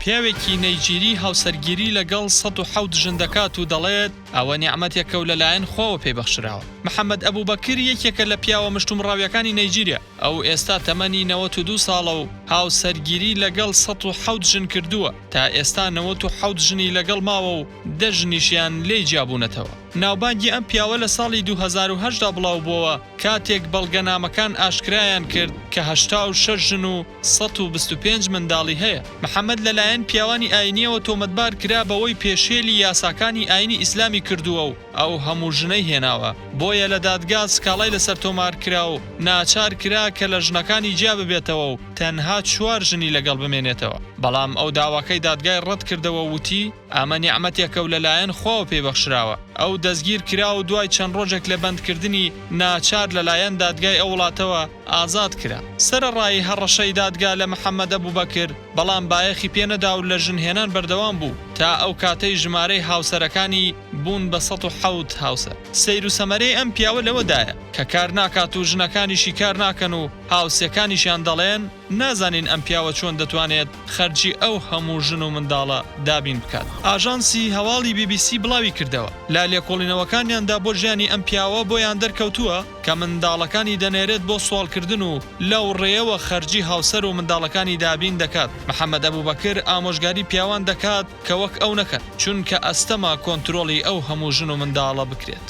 پیاوێکی نەیجیری هاوسەرگیری لەگەڵ 107 ژن دەکات و دەڵێت، ئەوە نیعمەتێکە و لەلایەن خواوە پێی بەخشراوە. محەمەد ئەبوبەکر یەکێکە لە پیاوە مشتومڕاوییەکانی نەیجیریا. ئەو ئێستا تەمەنی 92 ساڵە و هاوسەرگیری لەگەڵ 107 ژن کردووە، تا ئێستا 97 ژنی لەگەڵ ماوە و دە ژنیشیان لێی جیابوونەتەوە. ناوبانگی ئەم پیاوە لە ساڵی 2008 دا بڵاوبووەوە کاتێک بەڵگەنامەکان ئاشکرایان کرد کە 86 ژن و 125 منداڵی هەیە. محەمەد لەلایەن پیاوانی ئاینییەوە تۆمەتبار کرا بەوەی پێشێلی یاساکانی ئاینی ئیسلامی کردووە و ئەو هەموو ژنەی هێناوە، بۆیە لە دادگا سکاڵای لەسەر تۆمار کرا و ناچار کرا کە لە ژنەکانی جیا ببێتەوە و تەنها چوار ژنی لەگەڵ بمێنێتەوە، بەڵام ئەو داواکەی دادگای ڕەتکردەوە و وتی، ئەمە نیعمەتێکە و لەلایەن خواوە پێی بەخشراوە. ئەو دەستگیر کرا و دوای چەند ڕۆژێک لە بەندکردنی، ناچار لەلایەن دادگای ئەو وڵاتەوە ئازاد کرا. سەرەڕای هەڕەشەی دادگا لە محەمەد ئەبوبەکر، بەڵام بایەخی پێ نەدا و لە ژنهێنان بەردەوام بوو تا ئەو کاتەی ژمارەی هاوسەرەکانی بوون بە 107 هاوسەر. سەیر و سەمەرەی ئەم پیاوە لەوەدایە کە کار ناکات و ژنەکانیشی کار ناکەن و هاوسێکانیشیان دەڵێن نازانین ئەم پیاوە چۆن دەتوانێت خەرجی ئەو هەموو ژن و منداڵە دابین بکات. ئاژانسی هەواڵی بی بی سی بڵاوی کردەوە، لە لێکۆڵینەوەکانیاندا بۆ ژیانی ئەم پیاوە بۆیان دەرکەوتووە کە منداڵەکانی دەنێرێت بۆ سواڵکردن و لەو ڕێیەوە خەرجی هاوسەر و منداڵەکانی دابین دەکات. محەمەد ئەبوبەکر ئامۆژگاری پیاوان دەکات کە وەک ئەو نەکەن، چونکە ئەستەمە کۆنترۆڵی ئەو هەموو ژن و منداڵە بکرێت.